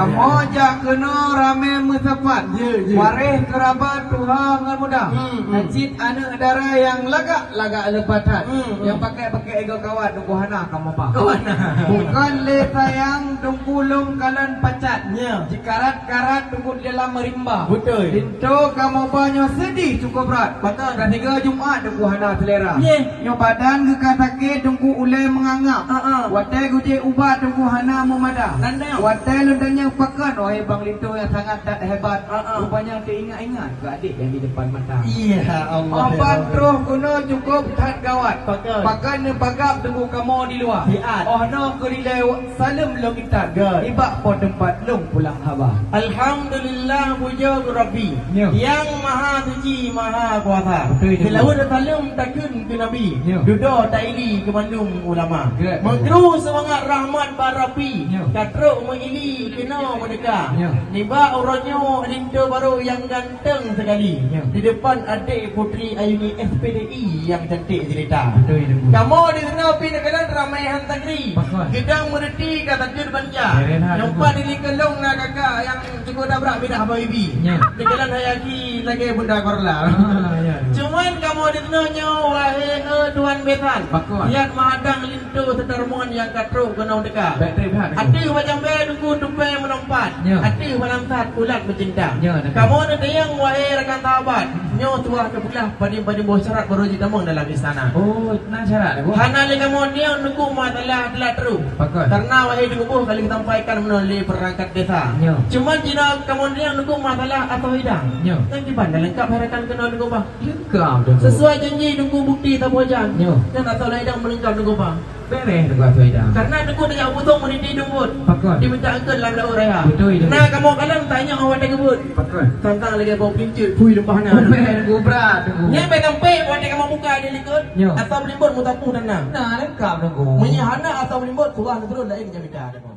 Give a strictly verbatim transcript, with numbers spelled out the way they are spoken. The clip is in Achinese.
Kamoe jak keunoe ramé meusapat. Ya, ya. Waréh keurabat tuha ngon muda. Hmm, hmm. Cit aneuk dara nyang lagak-lagak leupah that. Hmm, hmm. Nyang pakék-pakék igoe kawat Teungku hana kamoe ba. Oh, hana. Bukon lé sayang Teungku lôn kalon pacat. Ya. Jikarat-karat Teungku di dalam rimba. Beutôi. Linto kamoe ba nyoe seudeh cukup brat. Beutôi. Ka tiga Jumat Teungku hana seulera. Ye. Nyoe badan geuka sakét Teungku ulée meungangap. Ha, ha. Watée geujép ubat Teungku hana meumada. Nan nyoe. Watée lôn tanyong pakon, wahé Bang Linto nyang sangat that hebat. Ha, ha. Rupanya teuingat-ingat keu adék nyang di depan mata. Ya Allah, ya Rabbi. Obat troh keunoe cukup that gawat. Pakon. Pakon neubagap Teungku kamoe di luwa. Siat. Oh noe keu dilée saleuem lôn intat. Good. Nibak po teumpat lôn pulang haba. Alhamdulillah, pujoe keu Rabbi. Nyoe. Nyang Maha Suci, Maha Kuasa. Beutôi, beutôi. Seulaweuet saleuem takheun keu Nabi. Nyoe. Dudoe taili keu mandum ulama. Good. Meukru seumangat rahmat bak Rabbi. Nyoe. Ka trok meuili keunoe meudeuka. Nyoe. Nibak uroe nyoe linto barô nyang ganteng sekali. Nyoe. Di depan adék Putri Ayuni S P D I nyang cantik jelita. Beutôi, Teungku. Kamoe di sinoe pih neukalon ramé han sakri. Pakon. Geudang meureuti ka takheun banja. Beres, ha, Teungku. Nyoe pat di likot lôn na kakak nyang cukup dabrak bidah Habibie. Nyoe. Neukalon hayaki lagée Bunda Korla. Ah, ya, ya. Cuman kamoe di sinoe nyoe, wahé, eh, Tuan Besan. Pakon. Siat meuhadang linto seutarmon nyang ka trok keunoe teuka. Baik, trép that, Teungku. Ateueh bajang bée Teungku tupée meunumpat. Nyoe. Ateueh balang that ulat meucinta. Nyoe, Teungku. Kamoe neutanyong, wahé rakan sahabat. Nyoe tuha teupeugah padum-padum boh syarat barô jitamong dalam istana. Oh, na syarat, Teungku? Hana lé kamoe neutanyong Teungku masalah teulat trok. Pakon. Karena wahé Teungku boh ka lheueh sampaikan meunoe lé perangkat desa. Nyoe. Cuman jinoe kamoe neutanyong Teungku masalah asoe idang. Nyoe. Nyan kiban na leungkap hai rakan keunoe Teungku bah. Leungkap, Teungku. Sesuai janji Teungku bukti saboh jan. Nyoe. Nyan asoe idang meulengkap Teungku bah. Beres, Teungku, asoe idang. Karena Teungku tajak u Busong meuniti deumbot. Pakon. Diminta eungkôt lam laôt raya. Beutôi, Teungku. Na kamoe kalon tanyong watée geubeuet. Pakon. Tantang lagée boh peulincut, phui lumpah na. Oh, beres, Teungku, brat, Teungku. Nyan bèk sampai watée kamoe buka di likot. Nyoe. Asoe meulimbot meusapu tanah. Na, leungkap, Teungku. Meunyoe hana asoe meulimbot, tuha neuturun laén jamita, Teungku.